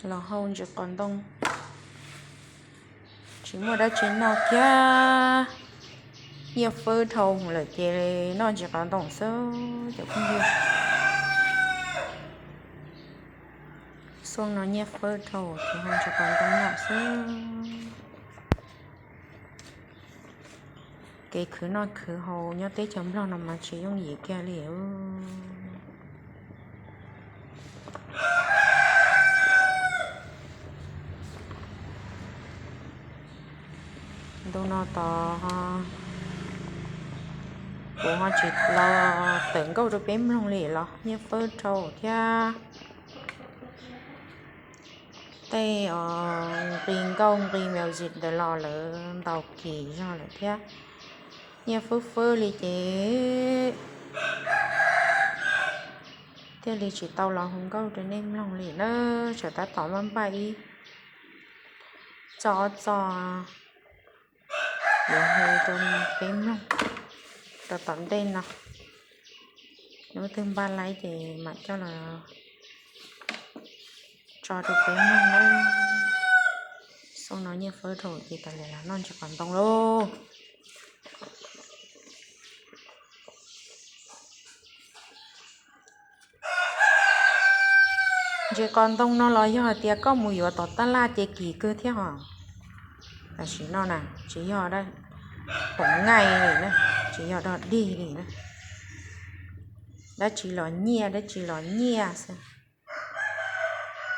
Los hau ntsis qos ntoo, tsis muaj dab tsi noj kiag, nyiaj fawb dhau lawm ces noj ntsis qos ntoo xwb cov phooj ywg. Xuaj no nyiaj fawb dhau ces hau ntsis qos ntoo noj xwb. Kev khwv noj khwv haus nyob teb chaws Nplog no mas tsis yooj yim kiag li. Ntu no tos kuv ho tsis los tawm nkauj rau peb mloog li los nyiaj fawb dhau thiab. Tej nqi nkauj nqi music ntawd los lawv ntaus kis zog lawm thiab. Nyiaj fwb fwb li ces thiaj li tsis tau los hu nkauj rau nej mloog li na. Tseem tab tom npaj npaj ib txoj ob txoj yuav hu rau peb mloog rau tom ntej no. Hnub twg npaj laib ces mam coj los tso rau peb mloog na. Xyoo no nyiaj fawb dhau ces tas li los noj ntsis qos ntoo lauj. Ntsis qos ntoo no los yog hais tias koj mus yuav tom tab laj ces kim kawg thiab os. Tam sim no na tsis yog dab, poom nqaij li na, tsis yog dog dig li na. Dab tsi los nyiaj, dab tsi los nyiaj xwb.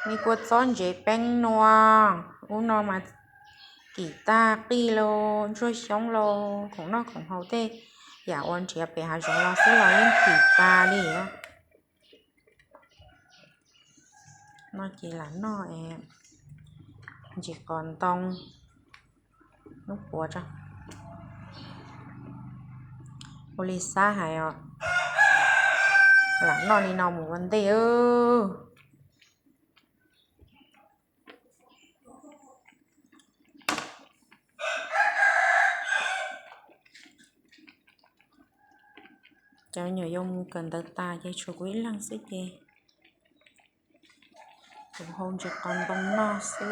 Me kua txob ntsev peeb nua, ub no mas kim tag qij lauj, ntsuag xyoob lauj, khoom noj khoom haus tej yam uas nrhiav pem hav zoov los xwb los yeej kim tas li. No ces lam noj ntsis qos ntoo hnub puav tso. Ua li xav hais os, lam noj li no mus ua ntej. Cov me nyuam yaus mus kawm ntawv tas ces tshuav kuv ib leeg xwb ces kuv hau ntsis qos ntoo noj xwb.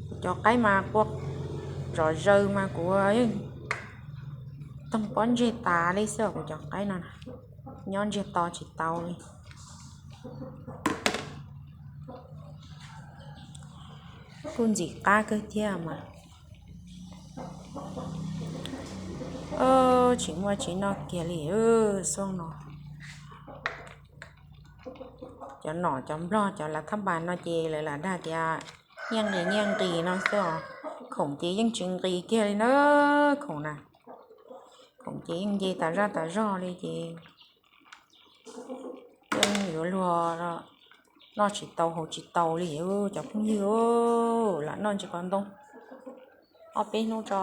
Kuv cov qaib mas qua zom zaws mas kuv yeej toog pob ntseg tas li xwb os. Kuv cov qaib no nyob ntsiag to tsis tau li. Kuj ntxim qab kawg thiab mas. Tsis muaj tsis noj kiag li xyoo no. Cov nom cov nplog cov lav thab npas no ces lawv lam dag tias nyiaj nqis nyiaj nqis no xwb os. Khoom ces yeej tsis nqis kiag li na, khoom na. Khoom ces yeej nce tas zaj tas zog li ces yeej yuav luag noj tsis tau haus tsis tau li cov phooj ywg. Lam noj ntsis qos ntoo ob peb hnub tso.